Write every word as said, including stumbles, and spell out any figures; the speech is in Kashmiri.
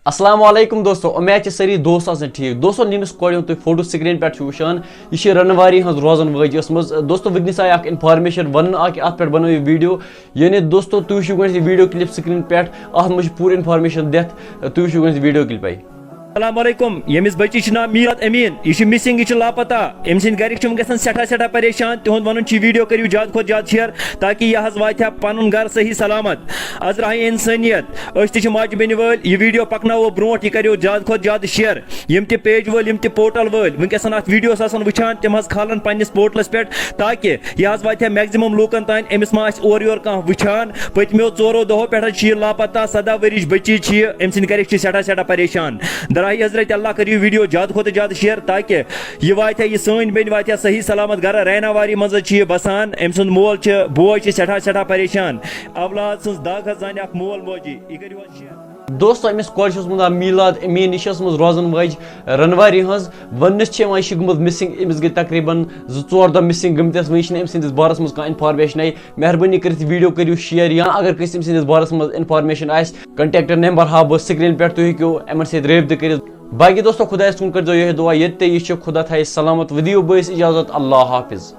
السلام علیکم دوستو، امید چھِ سٲری دوست آسان ٹھیٖک۔ دوستو، ییٚمِس کورِ ہُنٛد تُہۍ فوٹو سکرین پٮ۪ٹھ چھِو وٕچھان، یہِ چھِ رنواری ہٕنٛز روزن وٲج ٲسمٕژ۔ دوستو، وٕنکیٚنس آیہِ اکھ انفارمیشن وننہٕ، اکھ اتھ پٮ۪ٹھ بنٲیِو یہِ ویڈیو۔ یعنی دوستو، تُہۍ وٕچھِو گۄڈٕنیتھ یہِ ویڈیو کلپ سکرین پٮ۪ٹھ، اتھ منٛز چھِ پوٗرٕ انفارمیشن دِتھ، تُہۍ وٕچھِو گۄڈٕنیتھ یہِ ویڈیو کلپے۔ السلام علیکم۔ ییٚمِس بچی چھِ ناو میٖلاد امیٖن، یہِ چھِ مسنگ، یہِ چھِ لاپتہ۔ أمۍ سٕنٛدۍ گرِکۍ چھِ وٕنکیٚس سٮ۪ٹھاہ سٮ۪ٹھاہ پریشان۔ تِہُنٛد ونُن چھُ یہِ ویڈیو کٔرِو زیادٕ کھۄتہٕ زیادٕ شیئر، تاکہِ یہِ حظ واتہِ ہا پنُن گرٕ صحیح سلامت۔ از رہا انسانیت۔ أسۍ تہِ چھِ ماجہِ بیٚنہِ وٲلۍ، یہِ ویڈیو پکناوو برونٛٹھ، یہِ کٔرِو زیادٕ کھۄتہٕ زیادٕ شیئر۔ یِم تہِ پیج وٲلۍ، یِم تہِ پورٹل وٲلۍ وٕنکیٚس اتھ ویڈیوس آسن وٕچھان، تِم حظ کھالن پننِس پورٹلس پٮ۪ٹھ، تاکہِ یہِ حظ واتہِ ہا میکزِمم لوٗکن تام۔ أمِس ما آسہِ اورٕ یورٕ کانٛہہ وٕچھان؟ پٔتمیو ژورو دۄہو پٮ۪ٹھ حظ چھِ یہِ لاپتہ، سداہ ؤرِش بچی چھِ یہِ، أمۍ سٕنٛدۍ گرِکۍ چھِ سٮ۪ٹھاہ سٮ۪ٹھاہ پریشان۔ درایہِ حضرت اللہ، کٔرِو یہِ ویڈیو زیادٕ کھۄتہٕ زیادٕ شیئر، تاکہِ یہِ واتہِ ہا، یہِ سٲنۍ بیٚنہِ واتہِ ہا صحیح سلامت گرٕ۔ ریناواری منٛز حظ چھِ یہِ بسان، أمۍ سُنٛد مول چھِ، بوے چھِ سٮ۪ٹھاہ سٮ۪ٹھاہ پریشان۔ اولاد سٕنٛز دگ حظ زانہِ اکھ مول موجی۔ یہِ کٔرِو حظ شیئر۔ دوستو، أمِس کورِ چھُ اوسمُت ناو میٖلاد امیٖن، یہِ چھِ ٲسمٕژ روزن وٲج رنواری ہٕنٛز۔ وننس چھِ یِوان، یہِ چھِ گٔمٕژ مسنگ، أمِس گٔے تقریباً زٕ ژور دۄہ مسنگ گٔمتِس، وۄنۍ چھِنہٕ أمۍ سٕنٛدِس بارس منٛز کانٛہہ انفارمیشنٕے۔ مہربٲنی کٔرِتھ ویڈیو کٔرِو شیئر، یا اگر کٲنٛسہِ أمۍ سٕنٛدِس بارس منٛز انفارمیشن آسہِ، کنٹیکٹ نمبر ہاوٕ بہٕ سکرین پٮ۪ٹھ، تُہۍ ہیٚکِو یِمن سۭتۍ رٲبطہٕ کٔرِتھ۔ باقی دوستو، خۄدایس کُن کٔرۍزیو یِہوٚے دُعا، ییٚتہِ تہِ یہِ چھُ، خۄدا تھایہِ سلامت۔ ودِیِو بٲیِس اجازت، اللہ حافظ۔